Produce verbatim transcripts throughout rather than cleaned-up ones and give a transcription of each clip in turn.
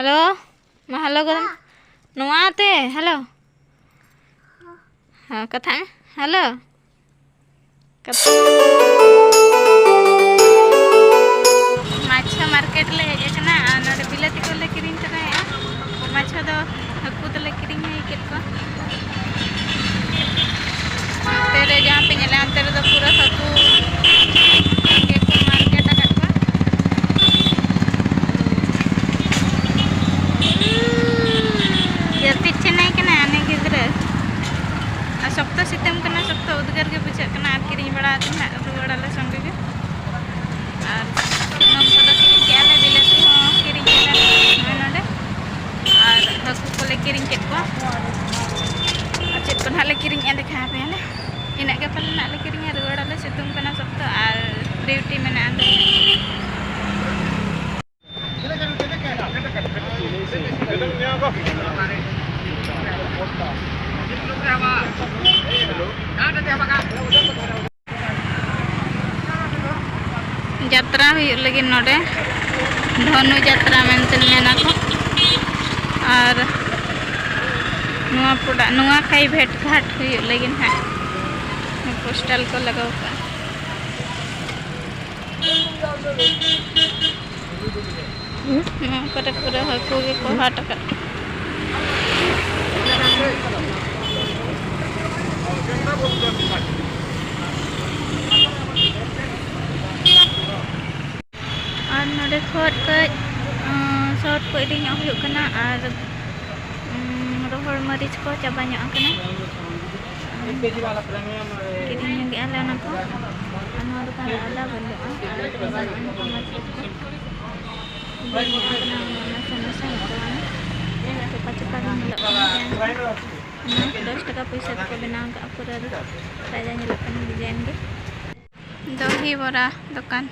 Hello, ᱢᱟ hello ᱜᱚᱫ ᱢᱮ᱾ ᱱᱚᱣᱟ ᱛᱮ ᱦᱮᱞᱳ᱾ ᱦᱮᱸ, ᱠᱟᱛᱷᱟᱜ ᱢᱮ᱾ ᱦᱮᱞᱳ᱾ ᱠᱟᱛᱷᱟ᱾ ᱢᱟᱪᱷᱟ ᱢᱟᱨᱠᱮᱴ ᱞᱮ ᱦᱮᱡ ᱟᱠᱟᱱᱟ ᱟᱨ ᱱᱚᱰᱮ ᱵᱤᱞᱟᱹᱛᱤ ᱠᱚᱞᱮ ᱠᱤᱨᱤᱧ ᱛᱚᱨᱟᱭᱮᱫᱼᱟ᱾ ᱢᱟᱪᱷᱟ ᱫᱚ ᱦᱟᱹᱠᱩ ᱫᱚᱞᱮ ᱠᱤᱨᱤᱧ ᱦᱩᱭ ᱠᱮᱫ ᱠᱚᱣᱟ᱾ ᱚᱱᱛᱮ ᱨᱮ ᱡᱟᱦᱟᱸ ᱯᱮ ᱧᱮᱞᱟ, ᱚᱱᱛᱮ ᱨᱮᱫᱚ ᱯᱩᱨᱟᱹ ᱦᱟᱹᱠᱩ ᱜᱮᱠᱚ ᱢᱟᱨᱠᱮᱴ ᱟᱠᱟᱫ ᱠᱚᱣᱟ᱾ ᱡᱟᱹᱯᱤᱫ ᱪᱮᱱᱟᱭ ᱠᱟᱱᱟ ᱩᱱᱤ ᱜᱤᱫᱽᱨᱟᱹ᱾ ᱟᱨ ᱥᱚᱠᱛᱚ ᱥᱤᱛᱩᱝ ᱠᱟᱱᱟ, ᱥᱚᱠᱛᱚ ᱩᱫᱽᱜᱟᱹᱨ ᱜᱮ ᱵᱩᱡᱷᱟᱹᱜ ᱠᱟᱱᱟ᱾ ᱟᱨ ᱠᱤᱨᱤᱧ ᱵᱟᱲᱟ ᱠᱟᱛᱮ ᱦᱟᱸᱜ ᱨᱩᱣᱟᱹᱲ ᱟᱞᱮ ᱥᱚᱸᱜᱮ ᱜᱮ᱾ ᱟᱨ ᱥᱩᱱᱩᱢ ᱠᱚᱫᱚ ᱠᱤᱨᱤᱧ ᱠᱮᱜᱼᱟ ᱞᱮ, ᱵᱤᱞᱟᱹᱛᱤ ᱦᱚᱸ ᱠᱤᱨᱤᱧ ᱠᱮᱫᱟ ᱱᱚᱜᱼᱚᱭ ᱱᱚᱰᱮ᱾ ᱟᱨ ᱦᱟᱹᱠᱩ ᱠᱚᱞᱮ ᱠᱤᱨᱤᱧ ᱠᱮᱫ ᱠᱚᱣᱟ᱾ ᱟᱨ ᱪᱮᱫ ᱠᱚ ᱱᱟᱦᱟᱜ ᱞᱮ ᱠᱤᱨᱤᱧᱮᱫᱼᱟ, ᱫᱮᱠᱷᱟᱣ ᱟᱯᱮᱭᱟᱞᱮ᱾ ᱤᱱᱟᱹᱜ ᱜᱮ ᱯᱟᱞᱮ ᱱᱟᱦᱟᱜ ᱞᱮ ᱠᱤᱨᱤᱧᱟ, ᱨᱩᱣᱟᱹᱲ ᱟᱞᱮ᱾ ᱥᱤᱛᱩᱝ ᱠᱟᱱᱟ ᱥᱚᱠᱛᱚ ᱟᱨ ᱰᱤᱭᱩᱴᱤ ᱢᱮᱱᱟᱜᱼᱟ᱾ ᱡᱟᱛᱨᱟ ᱦᱩᱭᱩᱜ ᱞᱟᱹᱜᱤᱫ ᱱᱚᱰᱮ, ᱫᱷᱚᱱᱩ ᱡᱟᱛᱨᱟ ᱢᱮᱱᱛᱮ ᱢᱮᱱᱟ ᱠᱚ᱾ ᱟᱨ ᱱᱚᱣᱟ ᱯᱚᱰᱟ-, ᱱᱚᱣᱟ ᱠᱷᱟᱭ ᱵᱷᱮᱴ ᱜᱷᱟᱴ ᱦᱩᱭᱩᱜ ᱞᱟᱹᱜᱤᱫ ᱦᱟᱸᱜ ᱯᱳᱥᱴᱟᱞ ᱠᱚ ᱞᱟᱜᱟᱣ ᱠᱟᱜᱼᱟ᱾ ᱱᱚᱣᱟ ᱠᱚᱨᱮ ᱯᱩᱨᱟᱹ ᱦᱟᱹᱠᱩ ᱜᱮᱠᱚ ᱦᱟᱴ ᱟᱠᱟᱫ ᱠᱚᱣᱟ᱾ ᱟᱨ ᱱᱚᱰᱮ ᱠᱷᱚᱱ ᱠᱟᱹᱡ, ᱟᱸ, ᱥᱟᱣᱩᱛᱷ ᱠᱚ ᱤᱫᱤ ᱧᱚᱜ ᱦᱩᱭᱩᱜ ᱠᱟᱱᱟ ᱟᱨ, ᱩᱸ, ᱨᱚᱦᱚᱲ ᱢᱟᱹᱨᱤᱪ ᱠᱚ ᱪᱟᱵᱟ ᱧᱚᱜ ᱟᱠᱟᱱᱟ᱾ ᱠᱤᱨᱤᱧ ᱧᱚᱜᱮᱜᱼᱟ ᱞᱮ ᱚᱱᱟ ᱠᱚ᱾ ᱟᱨ ᱱᱚᱣᱟ ᱫᱚᱠᱟᱱ ᱨᱮ ᱟᱫᱟ ᱵᱟᱹᱱᱩᱜᱼᱟ᱾ ᱟᱨ ᱱᱚᱜᱼᱚᱭ ᱱᱚᱝᱠᱟ ᱢᱟᱹᱨᱤᱪ ᱠᱚ ᱵᱟᱹᱧ ᱧᱟᱢ ᱠᱟᱱᱟ, ᱱᱟᱥᱮ ᱱᱟᱥᱮ ᱧᱚᱜ ᱠᱚ ᱵᱟᱝ, ᱪᱟᱯᱟ ᱪᱟᱯᱟ ᱜᱮ ᱧᱮᱞᱚᱜ ᱠᱟᱱᱟ᱾ ᱚᱱᱟ ᱫᱚᱥ ᱴᱟᱠᱟ ᱯᱚᱭᱥᱟ ᱛᱮᱠᱚ ᱵᱮᱱᱟᱣ ᱠᱟᱜᱼᱟ, ᱯᱩᱨᱟᱹ ᱠᱟᱭᱫᱟ ᱧᱮᱞᱚᱜ ᱠᱟᱱᱟ, ᱰᱤᱡᱟᱭᱤᱱ ᱜᱮ᱾ ᱫᱚᱦᱤ ᱵᱚᱨᱟ ᱫᱚᱠᱟᱱ᱾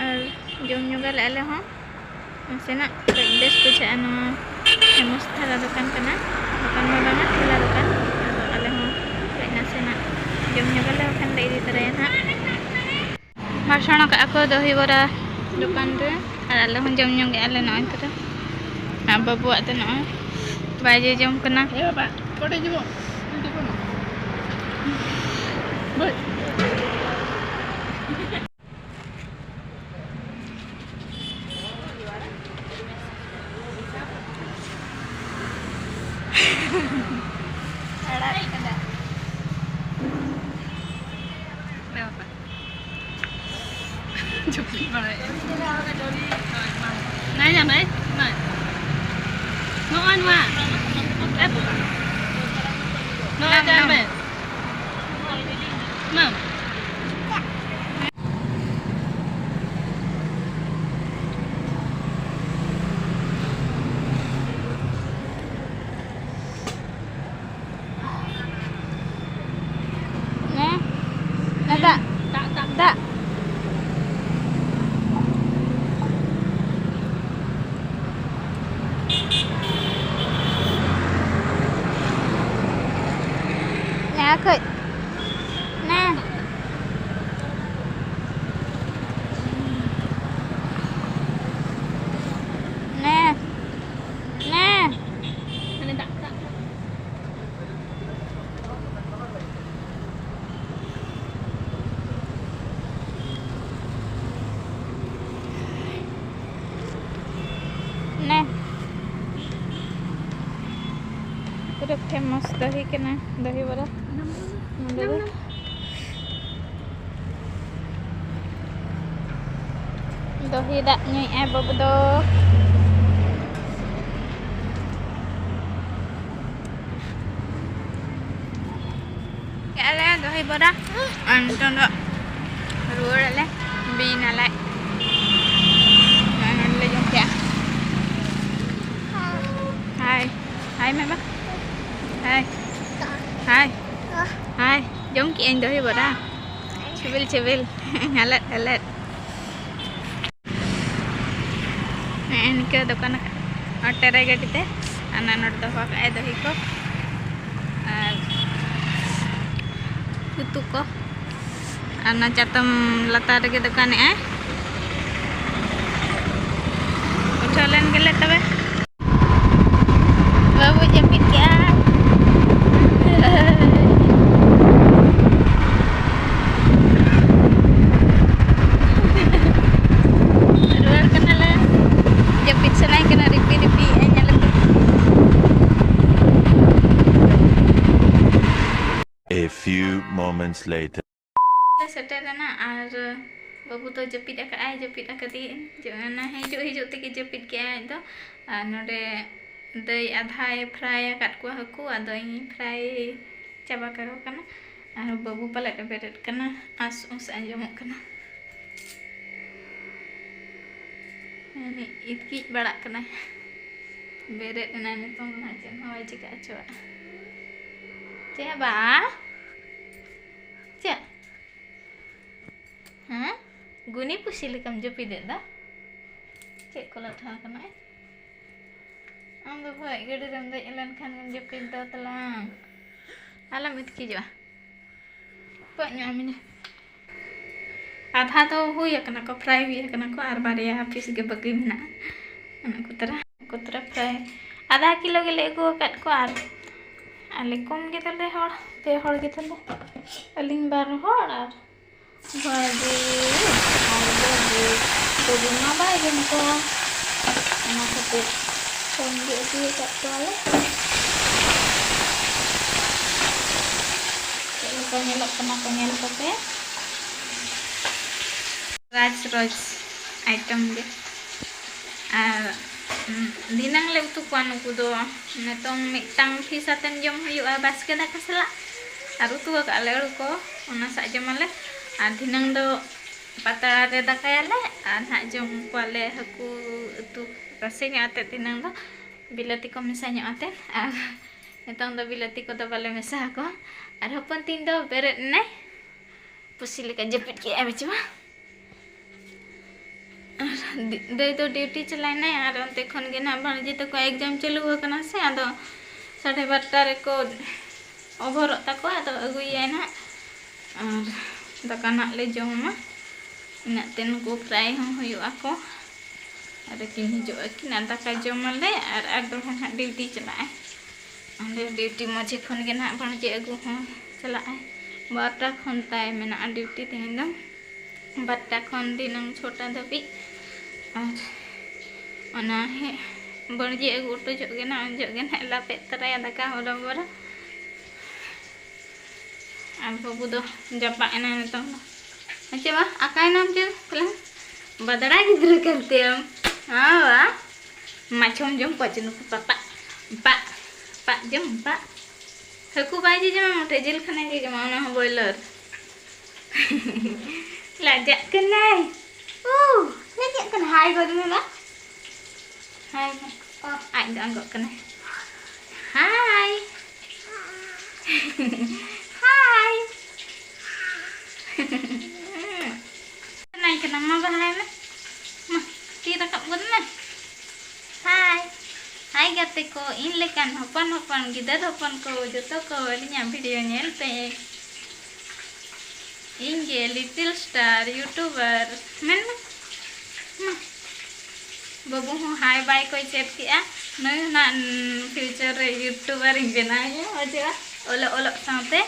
ᱟᱨ ᱡᱚᱢ ᱧᱚᱜᱟᱞᱮ ᱟᱞᱮ ᱦᱚᱸ᱾ ᱱᱟᱥᱮᱱᱟᱜ ᱠᱟᱹᱡ ᱵᱮᱥ ᱵᱩᱡᱷᱟᱹᱜᱼᱟ᱾ ᱱᱚᱣᱟ ᱯᱷᱮᱢᱟᱥ ᱫᱷᱟᱨᱟ ᱫᱚᱠᱟᱱ ᱠᱟᱱᱟ, ᱫᱚᱠᱟᱱ ᱢᱟ ᱵᱟᱝᱟ, ᱴᱷᱮᱞᱟ ᱫᱚᱠᱟᱱ᱾ ᱟᱫᱚ ᱟᱞᱮ ᱦᱚᱸ ᱠᱟᱹᱡ ᱱᱟᱥᱮᱱᱟᱜ ᱡᱚᱢ ᱧᱚᱜᱟᱞᱮ, ᱵᱟᱠᱷᱟᱱ ᱞᱮ ᱤᱫᱤ ᱛᱚᱨᱟᱭᱟ ᱱᱟᱦᱟᱜ᱾ ᱵᱷᱟᱥᱚᱱ ᱟᱠᱟᱫᱼᱟ ᱠᱚ ᱫᱚᱦᱤ ᱵᱚᱨᱟ ᱫᱚᱠᱟᱱ ᱨᱮ᱾ ᱟᱨ ᱟᱞᱮ ᱦᱚᱸ ᱡᱚᱢ ᱧᱚᱜ ᱮᱫᱼᱟ ᱞᱮ ᱱᱚᱜᱼᱚᱭ ᱛᱚᱨᱟ᱾ ᱟᱨ ᱵᱟᱹᱵᱩᱣᱟᱜ ᱫᱚ ᱱᱚᱜᱼᱚᱭ ᱵᱟᱭ ᱡᱚᱡᱚᱢ ᱠᱟᱱᱟ᱾ ᱦᱮᱸ ᱵᱟᱵᱟ, ᱠᱚᱴᱮᱡ ᱡᱚᱢᱚᱜ᱾ ᱵᱟᱹᱭ᱾ ᱟᱲᱟᱜ ᱠᱟᱫᱟ᱾ ᱦᱮᱸ ᱵᱟᱵᱟ᱾ ᱡᱟᱹᱯᱤᱫ ᱵᱟᱲᱟᱭᱮᱫᱼᱟᱭ᱾ ᱱᱚᱜᱼᱚᱭ ᱧᱟᱢᱟᱭ, ᱱᱚᱜᱼᱚᱭ᱾ ᱱᱚᱜᱼᱚᱭ ᱱᱚᱣᱟ᱾ ᱱᱚᱜᱼᱚᱭ ᱧᱟᱢ ᱢᱮ᱾ ᱢᱟ᱾ ᱦᱮᱸ? ᱫᱟᱜ, ᱫᱟᱜ, ᱫᱟᱜ, ᱫᱟᱜ᱾ ᱱᱮ ᱠᱷᱚᱡ᱾ ᱱᱮ᱾ ᱱᱮ᱾ ᱱᱮ᱾ ᱦᱟᱱᱮ ᱫᱟᱜ, ᱫᱟᱜ, ᱫᱟᱜ᱾ ᱱᱮ᱾ ᱯᱩᱨᱟᱹ famous ᱫᱚᱦᱤ ᱠᱟᱱᱟ, ᱫᱚᱦᱤ ᱵᱚᱨᱟ᱾ ᱱᱚᱰᱮ ᱫᱚ ᱫᱚᱦᱤ ᱫᱟᱜ ᱧᱩᱭᱮᱫᱼᱟᱭ ᱵᱟᱹᱵᱩ ᱫᱚ᱾ ᱠᱮᱫᱼᱟ ᱞᱮ ᱫᱚᱦᱤ ᱵᱚᱨᱟ᱾ ᱟᱨ ᱱᱤᱛᱚᱝ ᱫᱚ ᱨᱩᱣᱟᱹᱲ ᱟᱞᱮ, ᱵᱤ ᱱᱟᱞᱟᱭ᱾ ᱱᱚᱜᱼᱚᱭ ᱱᱚᱰᱮ ᱞᱮ ᱡᱚᱢ ᱠᱮᱫᱼᱟ᱾ ᱦᱟᱭ, ᱦᱟᱭ ᱢᱮ ᱵᱟ᱾ ᱦᱟᱭ, ᱦᱟᱭ, ᱦᱟᱭ᱾ ᱡᱚᱢ ᱠᱮᱫᱼᱟᱹᱧ ᱫᱚᱦᱤ ᱵᱚᱨᱟ᱾ ᱥᱤᱵᱤᱞ, ᱥᱤᱵᱤᱞ᱾ ᱦᱮᱞᱮᱫ, ᱦᱮᱞᱮᱫ᱾ ᱦᱮᱸ, ᱱᱤᱝᱠᱟᱹ ᱫᱚᱠᱟᱱ ᱟᱠᱟᱫ ᱴᱮᱨᱮ ᱜᱟᱹᱰᱤ ᱛᱮ᱾ ᱟᱨ ᱱᱚᱰᱮ ᱫᱚᱦᱚ ᱠᱟᱜᱼᱟᱭ ᱫᱚᱦᱤ ᱠᱚ ᱟᱨ ᱩᱛᱩ ᱠᱚ᱾ ᱟᱨ ᱚᱱᱟ ᱪᱟᱛᱚᱢ ᱞᱟᱛᱟᱨ ᱨᱮᱜᱮ ᱫᱚᱠᱟᱱᱮᱜᱼᱟᱭ᱾ Few moments later. ᱞᱮ ᱥᱮᱴᱮᱨᱮᱱᱟ ᱟᱨ ᱵᱟᱹᱵᱩ ᱫᱚ ᱡᱟᱹᱯᱤᱫ ᱟᱠᱟᱫᱼᱟᱭ, ᱡᱟᱹᱯᱤᱫ ᱟᱠᱟᱫᱮᱭᱟᱹᱧ᱾ ᱡᱚ-, ᱚᱱᱟ ᱦᱤᱡᱩᱜ ᱦᱤᱡᱩᱜ ᱛᱮᱜᱮ ᱡᱟᱹᱯᱤᱫ ᱠᱮᱫᱼᱟᱭ ᱟᱡ ᱫᱚ᱾ ᱟᱨ ᱱᱚᱰᱮ ᱫᱟᱹᱭ ᱟᱫᱷᱟᱭ ᱯᱷᱨᱟᱭ ᱟᱠᱟᱫ ᱠᱚᱣᱟ ᱦᱟᱹᱠᱩ, ᱟᱫᱚ ᱤᱧ ᱯᱷᱨᱟᱭ ᱪᱟᱵᱟ ᱠᱟᱠᱚ ᱠᱟᱱᱟ᱾ ᱟᱨ ᱵᱟᱹᱵᱩ ᱯᱟᱞᱮᱫ ᱮ ᱵᱮᱨᱮᱫ ᱠᱟᱱᱟ, ᱟᱸᱥ ᱩᱸᱥ ᱟᱸᱡᱚᱢᱚᱜ ᱠᱟᱱᱟ᱾ ᱩᱱᱤ ᱤᱛᱠᱤᱡ ᱵᱟᱲᱟᱜ ᱠᱟᱱᱟᱭ, ᱵᱮᱨᱮᱫ ᱮᱱᱟᱭ ᱱᱤᱛᱚᱝ ᱫᱚ ᱱᱟᱦᱟᱜ ᱪᱮᱫ ᱦᱚᱸ ᱵᱟᱭ ᱪᱤᱠᱟ ᱦᱚᱪᱚᱣᱟᱜᱼᱟ᱾ ᱪᱮᱫ ᱵᱟ? ᱪᱮᱫ? ᱦᱮᱸ? ᱜᱩᱱᱤ ᱯᱩᱥᱤ ᱞᱮᱠᱟᱢ ᱡᱟᱹᱯᱤᱫᱮᱫ ᱫᱚ? ᱪᱮᱫ ᱠᱚ ᱞᱟᱴᱷᱟ ᱟᱠᱟᱱᱟ? ᱟᱢ ᱫᱚ ᱵᱷᱟᱹᱡ ᱜᱟᱹᱰᱤ ᱨᱮᱢ ᱫᱮᱡ ᱞᱮᱱᱠᱷᱟᱱ ᱜᱮᱢ ᱡᱟᱹᱯᱤᱫ ᱫᱚ ᱛᱟᱞᱟᱝ᱾ ᱟᱞᱚᱢ ᱤᱛᱠᱤᱡᱚᱜᱼᱟ᱾ ᱯᱟᱜ ᱧᱚᱜ ᱟᱹᱢᱤᱧ᱾ ᱟᱫᱷᱟ ᱫᱚ ᱦᱩᱭ ᱟᱠᱟᱱᱟ ᱠᱚ, ᱯᱷᱨᱟᱭ ᱦᱩᱭ ᱟᱠᱟᱱᱟ ᱠᱚ, ᱟᱨ ᱵᱟᱨᱭᱟ ᱯᱤᱥ ᱜᱮ ᱵᱟᱹᱠᱤ ᱢᱮᱱᱟᱜᱼᱟ᱾ ᱚᱱᱟ ᱠᱚ ᱛᱚᱨᱟ, ᱠᱚ ᱛᱚᱨᱟ ᱯᱷᱨᱟᱭ ᱟᱫᱷᱟ ᱠᱤᱞᱳ ᱜᱮᱞᱮ ᱟᱹᱜᱩ ᱟᱠᱟᱫ ᱠᱚᱣᱟ᱾ ᱟᱨ ᱟᱞᱮ ᱠᱚᱢ ᱜᱮᱛᱟᱞᱮ ᱦᱚᱲ, ᱯᱮ ᱦᱚᱲ ᱜᱮᱛᱟᱞᱮ, ᱟᱹᱞᱤᱧ ᱵᱟᱨ ᱦᱚᱲ ᱟᱨ ᱵᱷᱟᱹᱡᱤ ᱟᱨ ᱵᱷᱟᱹᱡᱤ᱾ ᱵᱟᱹᱵᱩ ᱢᱟ ᱵᱟᱭ ᱡᱚᱢ ᱠᱚᱣᱟ, ᱚᱱᱟ ᱠᱷᱟᱹᱛᱤᱨ ᱠᱚᱢ ᱜᱮ ᱩᱛᱩ ᱟᱠᱟᱫ ᱠᱚᱣᱟᱞᱮ᱾ ᱪᱮᱫ ᱞᱮᱠᱟ ᱧᱮᱞᱚᱜ ᱠᱟᱱᱟ ᱠᱚ ᱧᱮᱞ ᱠᱟᱛᱮ᱾ ᱨᱟᱡᱽ ᱨᱚᱡᱽ item ᱜᱮ᱾ ᱟᱨ, ᱩᱸ, ᱫᱷᱤᱱᱟᱹᱝ ᱞᱮ ᱩᱛᱩ ᱠᱚᱣᱟ ᱱᱩᱠᱩ ᱫᱚ᱾ ᱱᱤᱛᱚᱝ ᱢᱤᱫᱴᱟᱝ ᱯᱤᱥ ᱟᱛᱮᱱ ᱡᱚᱢ ᱦᱩᱭᱩᱜᱼᱟ ᱵᱟᱥᱠᱮ ᱫᱟᱠᱟ ᱥᱟᱞᱟᱜ᱾ ᱟᱨ ᱩᱛᱩ ᱟᱠᱟᱫ ᱞᱮ ᱟᱹᱲᱩ ᱠᱚ, ᱚᱱᱟ ᱥᱟᱜ ᱡᱚᱢᱟᱞᱮ᱾ ᱟᱨ ᱫᱷᱤᱱᱟᱹᱝ ᱫᱚ ᱯᱟᱛᱲᱟ ᱨᱮ ᱫᱟᱠᱟᱭᱟᱞᱮ ᱟᱨ ᱱᱟᱦᱟᱜ ᱡᱚᱢ ᱠᱚᱣᱟᱞᱮ ᱦᱟᱹᱠᱩ ᱩᱛᱩ ᱨᱟᱥᱮ ᱧᱚᱜ ᱟᱛᱮᱫ᱾ ᱫᱷᱤᱱᱟᱹᱝ ᱫᱚ ᱵᱤᱞᱟᱹᱛᱤ ᱠᱚ ᱢᱮᱥᱟ ᱧᱚᱜ ᱟᱛᱮᱫ᱾ ᱟᱨ ᱱᱤᱛᱚᱝ ᱫᱚ ᱵᱤᱞᱟᱹᱛᱤ ᱠᱚᱫᱚ ᱵᱟᱞᱮ ᱢᱮᱥᱟ ᱟᱠᱚᱣᱟ᱾ ᱟᱨ ᱦᱚᱯᱚᱱ ᱛᱤᱧ ᱫᱚ ᱵᱮᱨᱮᱫ ᱮᱱᱟᱭ, ᱯᱩᱥᱤ ᱞᱮᱠᱟ ᱡᱟᱹᱯᱤᱫ ᱠᱮᱜᱼᱟᱭ ᱵᱟᱹᱪᱩᱣᱟ᱾ ᱟᱨ ᱫᱤ-, ᱫᱟᱹᱭ ᱫᱚ ᱰᱤᱭᱩᱴᱤ ᱪᱟᱞᱟᱣᱮᱱᱟᱭ ᱟᱨ ᱚᱱᱛᱮ ᱠᱷᱚᱱ ᱜᱮ ᱱᱟᱦᱟᱜ ᱵᱷᱟᱹᱬᱡᱤ ᱛᱟᱠᱚ exam ᱪᱟᱹᱞᱩ ᱟᱠᱟᱱᱟ ᱥᱮ, ᱟᱫᱚ ᱥᱟᱲᱮ ᱵᱟᱨᱚᱴᱟ ᱨᱮᱠᱚ ᱚᱵᱷᱚᱨᱚᱜ ᱛᱟᱠᱚᱣᱟ, ᱟᱫᱚ ᱟᱹᱜᱩᱭᱮᱭᱟᱭ ᱱᱟᱦᱟᱜ᱾ ᱟᱨ ᱫᱟᱠᱟ ᱱᱟᱦᱟᱜ ᱞᱮ ᱡᱚᱢᱟ, ᱤᱱᱟᱹᱜ ᱛᱮ ᱱᱩᱠᱩ ᱯᱷᱨᱟᱭ ᱦᱚᱸ ᱦᱩᱭᱩᱜ ᱟᱠᱚ᱾ ᱟᱨ ᱟᱹᱠᱤᱱ ᱦᱤᱡᱩᱜ ᱟᱹᱠᱤᱱ ᱟᱨ ᱫᱟᱠᱟ ᱡᱚᱢᱟᱞᱮ ᱟᱨ, ᱟᱨ ᱫᱚ ᱱᱟᱦᱟᱜ ᱰᱤᱭᱩᱴᱤ ᱪᱟᱞᱟᱜᱼᱟᱭ᱾ ᱚᱸᱰᱮ ᱰᱤᱭᱩᱴᱤ ᱢᱟᱡᱷᱮ ᱠᱷᱚᱱ ᱜᱮ ᱱᱟᱦᱟᱜ ᱵᱷᱟᱹᱬᱡᱤ ᱟᱹᱜᱩ ᱦᱚᱸ ᱪᱟᱞᱟᱜᱼᱟᱭ᱾ ᱵᱟᱨᱚᱴᱟ ᱠᱷᱚᱱ ᱛᱟᱭ ᱢᱮᱱᱟᱜᱼᱟ ᱰᱤᱭᱩᱴᱤ ᱛᱮᱦᱮᱧ ᱫᱚ᱾ ᱵᱟᱨᱚᱴᱟ ᱠᱷᱚᱱ ᱫᱷᱤᱱᱟᱹᱝ ᱪᱷᱚᱴᱟ ᱫᱷᱟᱹᱵᱤᱡ᱾ ᱟᱨ ᱚᱱᱟ ᱦᱮᱡ ᱵᱷᱟᱹᱬᱡᱤ ᱟᱹᱜᱩ ᱚᱴᱚ ᱡᱚᱜ ᱜᱮ ᱱᱟᱦᱟᱜ, ᱩᱱ ᱡᱚᱜ ᱜᱮ ᱱᱟᱦᱟᱜ ᱞᱟᱯᱮᱫ ᱛᱚᱨᱟᱭᱟ ᱫᱟᱠᱟ ᱦᱚᱞᱚᱝ ᱵᱚᱨᱟ᱾ ᱟᱨ ᱵᱟᱹᱵᱩ ᱫᱚ ᱡᱟᱯᱟᱜ ᱮᱱᱟᱭ ᱱᱤᱛᱚᱝ ᱫᱚ᱾ ᱟᱪᱪᱷᱟ ᱵᱟ, ᱟᱠᱟᱭᱱᱟᱢ ᱪᱮ? ᱛᱟᱦᱞᱮ ᱵᱟᱫᱲᱟ ᱜᱤᱫᱽᱨᱟᱹ ᱠᱟᱱ ᱛᱮᱢ᱾ ᱦᱮᱸ ᱵᱟ, ᱢᱟᱪᱷᱚᱢ ᱡᱚᱢ ᱠᱚᱣᱟ ᱪᱮ ᱱᱩᱠᱩ ᱯᱟᱯᱟᱜ? ᱯᱟᱜ, ᱯᱟᱜ ᱡᱚᱢ, ᱯᱟᱜ᱾ ᱦᱟᱹᱠᱩ ᱵᱟᱭ ᱡᱚᱡᱚᱢᱟ ᱢᱚᱴᱷᱮ, ᱡᱤᱞ ᱠᱷᱟᱱᱮ ᱡᱚᱡᱚᱢᱟ, ᱚᱱᱟ ᱦᱚᱸ ᱵᱚᱭᱞᱟᱨ᱾ ᱞᱟᱡᱟᱜ ᱠᱟᱱᱟᱭ᱾ ᱩ, ᱞᱟᱡᱟᱜ ᱠᱟᱱᱟ᱾ ᱦᱟᱭ ᱜᱚᱫ ᱢᱮ ᱵᱟ᱾ ᱦᱟᱭ ᱢᱮ᱾ ᱚ, ᱟᱡ ᱫᱚ ᱟᱸᱜᱚᱜ ᱠᱟᱱᱟᱭ᱾ ᱦᱟᱭ᱾ ᱦᱟᱭ᱾ ᱱᱟᱭ ᱠᱟᱱᱟ, ᱢᱟ ᱵᱟ ᱦᱟᱭ ᱢᱮ᱾ ᱢᱟ, ᱛᱤ ᱨᱟᱠᱟᱵ ᱜᱚᱫ ᱢᱮ᱾ ᱦᱟᱭ᱾ ᱦᱟᱭ ᱜᱟᱛᱮ ᱠᱚ, ᱤᱧ ᱞᱮᱠᱟᱱ ᱦᱚᱯᱚᱱ ᱦᱚᱯᱚᱱ ᱜᱤᱫᱟᱹᱨ ᱦᱚᱯᱚᱱ ᱠᱚ ᱡᱚᱛᱚ ᱠᱚ ᱟᱹᱞᱤᱧᱟᱜ video ᱧᱮᱞ ᱯᱮ᱾ ᱤᱧ ᱜᱮ Little Star YouTuber᱾ ᱢᱮᱱ ᱢᱮ᱾ ᱢᱟ᱾ ᱵᱟᱹᱵᱩ ᱦᱚᱸ hi bye ᱠᱚᱭ ᱪᱮᱫ ᱠᱮᱜᱼᱟ᱾ ᱱᱩᱭ ᱦᱚᱸ ᱱᱟᱜ future ᱨᱮ YouTuber ᱤᱧ ᱵᱮᱱᱟᱣᱮᱭᱟ, ᱵᱩᱡᱷᱟᱹᱜᱼᱟ᱾ ᱚᱞᱚᱜ, ᱚᱞᱚᱜ ᱥᱟᱶᱛᱮ,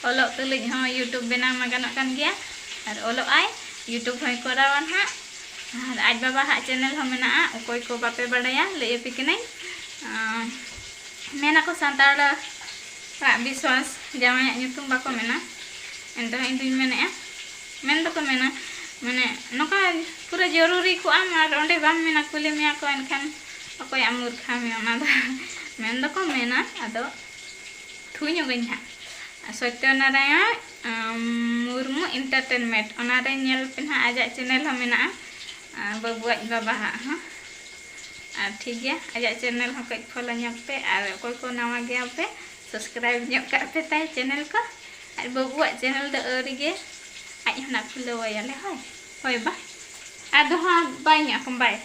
ᱚᱞᱚᱜ ᱛᱩᱞᱩᱡ ᱦᱚᱸ YouTube ᱵᱮᱱᱟᱣ ᱢᱟ ᱜᱟᱱᱚᱜ ᱠᱟᱱ ᱜᱮᱭᱟ᱾ ᱟᱨ ᱚᱞᱚᱜ ᱟᱭ, YouTube ᱦᱚᱸᱭ ᱠᱚᱨᱟᱣᱟ ᱱᱟᱦᱟᱜ᱾ ᱟᱨ ᱟᱡ ᱵᱟᱵᱟ ᱦᱟᱜ channel ᱦᱚᱸ ᱢᱮᱱᱟᱜᱼᱟ, ᱚᱠᱚᱭ ᱠᱚ ᱵᱟᱯᱮ ᱵᱟᱲᱟᱭᱟ, ᱞᱟᱹᱭ ᱟᱯᱮ ᱠᱟᱹᱱᱟᱹᱧ᱾ ᱟᱸ, ᱢᱮᱱᱟᱠᱚ ᱥᱟᱱᱛᱟᱲ ᱟᱜ ᱵᱤᱥᱣᱟᱥ ᱡᱟᱶᱟᱭᱟᱜ ᱧᱩᱛᱩᱢ ᱵᱟᱠᱚ ᱢᱮᱱᱟ, ᱮᱱᱛᱮᱦᱚᱸ ᱤᱧ ᱫᱩᱧ ᱢᱮᱱᱮᱫᱼᱟ, ᱢᱮᱱ ᱫᱚᱠᱚ ᱢᱮᱱᱟ, ᱢᱟᱱᱮ ᱱᱚᱝᱠᱟ ᱯᱩᱨᱟᱹ ᱡᱚᱨᱩᱨᱤ ᱠᱚᱜ ᱟᱢ ᱟᱨ ᱚᱸᱰᱮ ᱵᱟᱢ ᱢᱮᱱᱟ, ᱠᱩᱞᱤ ᱢᱮᱭᱟ ᱠᱚ, ᱮᱱᱠᱷᱟᱱ ᱚᱠᱚᱭᱟᱜ ᱢᱩᱨᱠᱷᱟᱢ ᱚᱱᱟ ᱫᱚ ᱢᱮᱱ ᱫᱚᱠᱚ ᱢᱮᱱᱟ, ᱟᱫᱚ ᱛᱷᱩ ᱧᱚᱜᱟᱹᱧ ᱦᱟᱸᱜ᱾ ᱥᱚᱛᱭᱚᱱᱟᱨᱟᱭᱚᱬ, ᱟᱢ, ᱢᱩᱨᱢᱩ Entertainment, ᱚᱱᱟᱨᱮ ᱧᱮᱞ ᱯᱮ ᱱᱟᱦᱟᱜ, ᱟᱡᱟᱜ channel ᱦᱚᱸ ᱢᱮᱱᱟᱜᱼᱟ, ᱟᱨ ᱵᱟᱹᱵᱩᱣᱟᱜ ᱵᱟᱵᱟ ᱦᱟᱜ ᱦᱚᱸ᱾ ᱟᱨ ᱴᱷᱤᱠ ᱜᱮᱭᱟ, ᱟᱡᱟᱜ channel ᱦᱚᱸ ᱠᱟᱹᱡ follow ᱧᱚᱜ ᱯᱮ, ᱟᱨ ᱚᱠᱚᱭ ᱠᱚ ᱱᱟᱣᱟ ᱜᱮᱭᱟ ᱯᱮ, subscribe ᱧᱚᱜ ᱠᱟᱜ ᱯᱮ ᱛᱟᱭ channel ᱠᱚ᱾ ᱟᱨ ᱵᱟᱹᱵᱩᱣᱟᱜ channel ᱫᱚ ᱟᱹᱣᱨᱤ ᱜᱮ, ᱟᱡ ᱦᱚᱸ ᱱᱟᱜ ᱠᱷᱩᱞᱟᱹᱣ ᱟᱭᱟᱞᱮ᱾ ᱦᱳᱭ, ᱦᱳᱭ ᱵᱟ, ᱟᱫᱚ ᱦᱟᱸᱜ ᱵᱟᱭ ᱧᱟᱢ, ᱵᱟᱭ,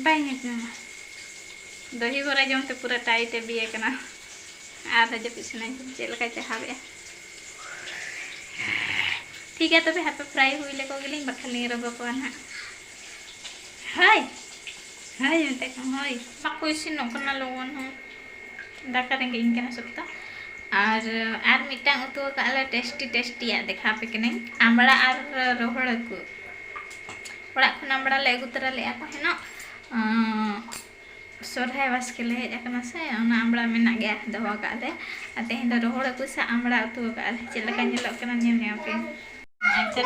ᱵᱟᱭ ᱧᱟᱢᱟ᱾ ᱫᱚᱦᱤ ᱵᱚᱨᱟ ᱡᱚᱢ ᱛᱮ ᱯᱩᱨᱟᱹ tight ᱮ ᱵᱤᱭᱮ ᱠᱟᱱᱟ᱾ ᱟᱨ ᱡᱟᱹᱯᱤᱫ ᱥᱟᱱᱟᱧ ᱠᱟᱱᱟ, ᱪᱮᱫ ᱞᱮᱠᱟᱭ ᱪᱟᱦᱟᱣᱮᱜᱼᱟ᱾ ᱴᱷᱤᱠ ᱜᱮᱭᱟ, ᱛᱚᱵᱮ ᱦᱟᱯᱮ fry ᱦᱩᱭ ᱞᱮᱠᱚ ᱜᱮᱞᱤᱧ, ᱵᱟᱠᱷᱟᱱ ᱞᱤᱧ ᱨᱚᱜᱚ ᱠᱚᱣᱟ ᱱᱟᱦᱟᱜ᱾ ᱦᱳᱭ, ᱦᱳᱭ ᱢᱮᱛᱟᱜ ᱠᱟᱱᱟ, ᱦᱳᱭ᱾ ᱵᱟᱠᱚ ᱤᱥᱤᱱᱚᱜ ᱠᱟᱱᱟ ᱞᱚᱜᱚᱱ ᱦᱚᱸ, ᱫᱟᱠᱟ ᱨᱮᱸᱜᱮᱡ ᱤᱧ ᱠᱟᱱᱟ ᱥᱚᱠᱛᱚ᱾ ᱟᱨ, ᱟᱨ ᱢᱤᱫᱴᱟᱝ ᱩᱛᱩ ᱟᱠᱟᱫ ᱞᱮ tasty tastyᱭᱟᱜ, ᱫᱮᱠᱷᱟᱣ ᱟᱯᱮ ᱠᱟᱹᱱᱟᱹᱧ, ᱟᱢᱲᱟ ᱟᱨ ᱨᱚᱦᱚᱲ ᱦᱟᱹᱠᱩ᱾ ᱚᱲᱟᱜ ᱠᱷᱚᱱ ᱟᱢᱲᱟ ᱞᱮ ᱟᱹᱜᱩ ᱛᱚᱨᱟ ᱞᱮᱫᱼᱟ ᱠᱚ ᱦᱮᱱᱚᱜ, ᱟᱸ, ᱥᱚᱨᱦᱟᱭ ᱵᱟᱥᱠᱮ ᱞᱮ ᱦᱮᱡ ᱟᱠᱟᱱᱟ ᱥᱮ, ᱚᱱᱟ ᱟᱢᱲᱟ ᱢᱮᱱᱟᱜ ᱜᱮᱭᱟ, ᱫᱚᱦᱚ ᱠᱟᱜ ᱞᱮ᱾ ᱟᱨ ᱛᱮᱦᱮᱧ ᱫᱚ ᱨᱚᱦᱚᱲ ᱦᱟᱹᱠᱩ ᱥᱟᱶ ᱟᱢᱲᱟ ᱩᱛᱩ ᱟᱠᱟᱫ ᱞᱮ᱾ ᱪᱮᱫ ᱞᱮᱠᱟ ᱧᱮᱞᱚᱜ ᱠᱟᱱᱟ ᱧᱮᱞ ᱧᱟᱢ ᱯᱮ᱾ ᱟᱪᱪᱷᱟ,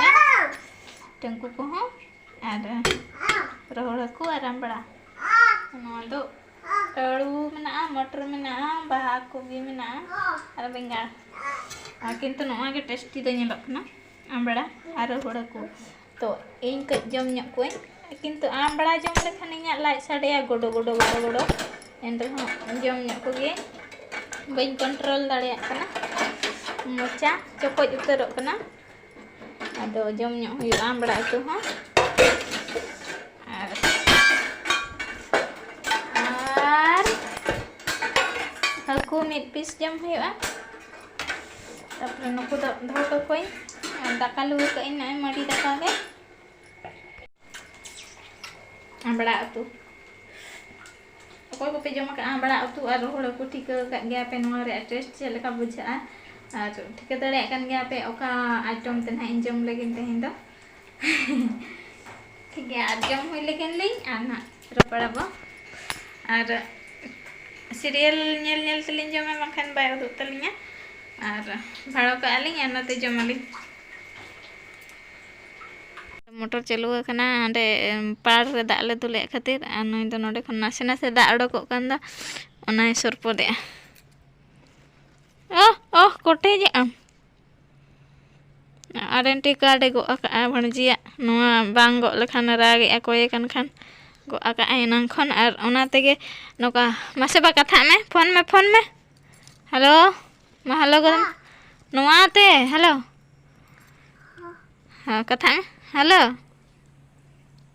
ᱴᱟᱹᱝᱠᱩ ᱠᱚᱦᱚᱸ ᱟᱨ ᱨᱚᱦᱚᱲ ᱦᱟᱹᱠᱩ ᱟᱨ ᱟᱢᱲᱟ᱾ ᱱᱚᱣᱟ ᱫᱚ ᱟᱹᱲᱩ ᱢᱮᱱᱟᱜᱼᱟ, ᱢᱚᱴᱚᱨ ᱢᱮᱱᱟᱜᱼᱟ, ᱵᱟᱦᱟ ᱠᱚᱵᱤ ᱢᱮᱱᱟᱜᱼᱟ ᱟᱨ ᱵᱮᱸᱜᱟᱲ᱾ ᱟᱨ ᱠᱤᱱᱛᱩ ᱱᱚᱣᱟ ᱜᱮ ᱴᱮᱥᱴᱤ ᱫᱚ ᱧᱮᱞᱚᱜ ᱠᱟᱱᱟ, ᱟᱢᱲᱟ ᱟᱨ ᱨᱚᱦᱚᱲ ᱦᱟᱹᱠᱩ᱾ ᱛᱚ ᱤᱧ ᱠᱟᱹᱡ ᱡᱚᱢ ᱧᱚᱜ ᱠᱚᱣᱟᱹᱧ, ᱠᱤᱱᱛᱩ ᱟᱢᱲᱟ ᱡᱚᱢ ᱞᱮᱠᱷᱟᱱ ᱤᱧᱟᱹᱜ ᱞᱟᱡ ᱥᱟᱰᱮᱭᱟ ᱜᱚᱰᱚ ᱜᱚᱰᱚ ᱜᱚᱰᱚ ᱜᱚᱰᱚ᱾ ᱮᱱ ᱨᱮᱦᱚᱸ ᱡᱚᱢ ᱧᱚᱜ ᱠᱚᱜᱮ, ᱵᱟᱹᱧ ᱠᱚᱱᱴᱨᱳᱞ ᱫᱟᱲᱮᱭᱟᱜ ᱠᱟᱱᱟ, ᱢᱚᱪᱟ ᱪᱚᱯᱚᱡ ᱩᱛᱟᱹᱨᱚᱜ ᱠᱟᱱᱟ᱾ ᱟᱫᱚ ᱡᱚᱢ ᱧᱚᱜ ᱦᱩᱭᱩᱜᱼᱟ ᱟᱢᱲᱟ ᱩᱛᱩ ᱦᱚᱸ᱾ ᱟᱨ, ᱟᱨ ᱦᱟᱹᱠᱩ ᱢᱤᱫ ᱯᱤᱥ ᱡᱚᱢ ᱦᱩᱭᱩᱜᱼᱟ᱾ ᱛᱟᱨᱯᱚᱨᱮ ᱱᱩᱠᱩ ᱫᱚ ᱫᱚᱦᱚ ᱠᱟᱠᱚᱣᱟᱹᱧ᱾ ᱟᱨ ᱫᱟᱠᱟ ᱞᱩ ᱠᱟᱜ ᱟᱹᱧ ᱱᱚᱜᱼᱚᱭ ᱢᱟᱹᱰᱤ ᱫᱟᱠᱟ ᱜᱮ᱾ ᱟᱢᱲᱟ ᱩᱛᱩ᱾ ᱚᱠᱚᱭ ᱠᱚᱯᱮ ᱡᱚᱢ ᱟᱠᱟᱫᱼᱟ ᱟᱢᱲᱟ ᱩᱛᱩ ᱟᱨ ᱨᱚᱦᱚᱲ ᱦᱟᱹᱠᱩ, ᱴᱷᱤᱠᱟᱹ ᱟᱠᱟᱫ ᱜᱮᱭᱟ ᱯᱮ ᱱᱚᱣᱟ ᱨᱮᱭᱟᱜ ᱴᱮᱥᱴ ᱪᱮᱫ ᱞᱮᱠᱟ ᱵᱩᱡᱷᱟᱹᱜᱼᱟ᱾ ᱟᱨ ᱴᱷᱤᱠᱟᱹ ᱫᱟᱲᱮᱭᱟᱜ ᱠᱟᱱ ᱜᱮᱭᱟ ᱯᱮ ᱚᱠᱟ ᱟᱭᱴᱮᱢ ᱛᱮ ᱱᱟᱦᱟᱜ ᱤᱧ ᱡᱚᱢ ᱞᱟᱹᱜᱤᱫ ᱛᱮᱦᱮᱧ ᱫᱚ᱾ ᱴᱷᱤᱠ ᱜᱮᱭᱟ, ᱟᱨ ᱡᱚᱢ ᱦᱩᱭ ᱞᱮᱠᱷᱟᱱ ᱞᱤᱧ ᱟᱨ ᱱᱟᱦᱟᱜ ᱨᱚᱯᱚᱲ ᱟᱵᱚ᱾ ᱟᱨ ᱥᱤᱨᱤᱭᱟᱞ ᱧᱮᱞ ᱧᱮᱞ ᱛᱮᱞᱤᱧ ᱡᱚᱢᱟ, ᱵᱟᱝᱠᱷᱟᱱ ᱵᱟᱭ ᱩᱫᱩᱜ ᱛᱟᱹᱞᱤᱧᱟ᱾ ᱟᱨ ᱵᱷᱟᱲᱚ ᱠᱟᱜᱼᱟ ᱞᱤᱧ ᱟᱨ ᱱᱚᱛᱮ ᱡᱚᱢᱟᱞᱤᱧ᱾ ᱢᱚᱴᱚᱨ ᱪᱟᱹᱞᱩ ᱟᱠᱟᱱᱟ, ᱦᱟᱸᱰᱮ ᱯᱟᱲ ᱨᱮ ᱫᱟᱜ ᱞᱮ ᱫᱩᱞᱮᱫ ᱠᱷᱟᱹᱛᱤᱨ, ᱟᱨ ᱱᱩᱭ ᱫᱚ ᱱᱚᱰᱮ ᱠᱷᱚᱱ ᱱᱟᱥᱮ ᱱᱟᱥᱮ ᱫᱟᱜ ᱚᱰᱚᱠᱚᱜ ᱠᱟᱱ ᱫᱚ, ᱚᱱᱟᱭ ᱥᱚᱨᱯᱚᱫᱮᱜᱼᱟ᱾ ᱚᱦ, ᱚᱦ, ᱠᱚᱴᱮᱡᱮᱜ ᱟᱢ᱾ ᱟᱨ ᱮᱱᱴᱤ ᱠᱟᱨᱰᱮ ᱜᱚᱜ ᱟᱠᱟᱜᱼᱟ ᱵᱷᱟᱹᱬᱡᱤᱭᱟᱜ, ᱱᱚᱣᱟ ᱵᱟᱝ ᱜᱚᱜ ᱞᱮᱠᱷᱟᱱ ᱨᱟᱜᱮᱜᱼᱟ, ᱠᱚᱭᱮ ᱠᱟᱱ ᱠᱷᱟᱱ᱾ ᱜᱚᱜ ᱟᱠᱟᱜᱼᱟᱭ ᱮᱱᱟᱝ ᱠᱷᱚᱱ, ᱟᱨ ᱚᱱᱟ ᱛᱮᱜᱮ ᱱᱚᱝᱠᱟ᱾ ᱢᱟᱥᱮ ᱵᱟ, ᱠᱟᱛᱷᱟᱜ ᱢᱮ, ᱯᱷᱳᱱ ᱢᱮ, ᱯᱷᱳᱱ ᱢᱮ᱾ ᱦᱮᱞᱳ, ᱢᱟ ᱦᱮᱞᱳ ᱜᱚᱫᱟᱢ᱾ ᱱᱚᱣᱟ ᱛᱮ, ᱦᱮᱞᱳ᱾ ᱦᱮᱸ, ᱠᱟᱛᱷᱟᱜ ᱢᱮ, ᱦᱮᱞᱳ᱾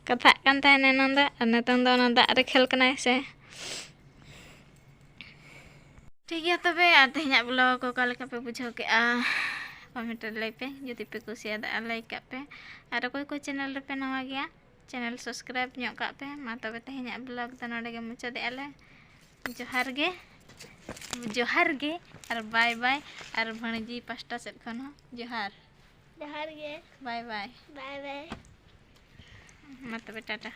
ᱠᱟᱛᱷᱟᱜ ᱠᱟᱱ ᱛᱟᱦᱮᱱᱟ ᱮᱱᱟᱝ ᱫᱚ, ᱟᱨ ᱱᱤᱛᱚᱝ ᱫᱚ ᱚᱱᱟ ᱫᱟᱜ ᱨᱮ ᱠᱷᱮᱞ ᱠᱟᱱᱟᱭ ᱥᱮ᱾ ᱴᱷᱤᱠ ᱜᱮᱭᱟ ᱛᱚᱵᱮ, ᱟᱨ ᱛᱮᱦᱮᱧᱟᱜ vlog ᱚᱠᱟ ᱞᱮᱠᱟ ᱯᱮ ᱵᱩᱡᱷᱟᱹᱣ ᱠᱮᱜᱼᱟ, comment ᱨᱮ ᱞᱟᱹᱭ ᱯᱮ᱾ ᱡᱩᱫᱤ ᱯᱮ ᱠᱩᱥᱤᱭᱟᱫᱟ, like ᱠᱟᱜ ᱯᱮ, ᱟᱨ ᱚᱠᱚᱭ ᱠᱚ channel ᱨᱮᱯᱮ ᱱᱟᱣᱟ ᱜᱮᱭᱟ, channel subscribe ᱧᱚᱜ ᱠᱟᱜ ᱯᱮ᱾ ᱢᱟ ᱛᱚᱵᱮ, ᱛᱮᱦᱮᱧᱟᱜ vlog ᱫᱚ ᱱᱚᱰᱮ ᱜᱮ ᱢᱩᱪᱟᱹᱫᱮᱜᱼᱟ ᱞᱮ᱾ ᱡᱚᱦᱟᱨ ᱜᱮ, ᱡᱚᱦᱟᱨ ᱜᱮ, ᱟᱨ bye bye, ᱟᱨ ᱵᱷᱟᱹᱬᱡᱤ ᱯᱟᱥᱴᱟ ᱥᱮᱫ ᱠᱷᱚᱱ ᱦᱚᱸ ᱡᱚᱦᱟᱨ᱾ ᱡᱚᱦᱟᱨ ᱜᱮ᱾ Bye bye᱾ Bye bye᱾ ᱢᱟ ᱛᱚᱵᱮ, ᱴᱟᱴᱟ᱾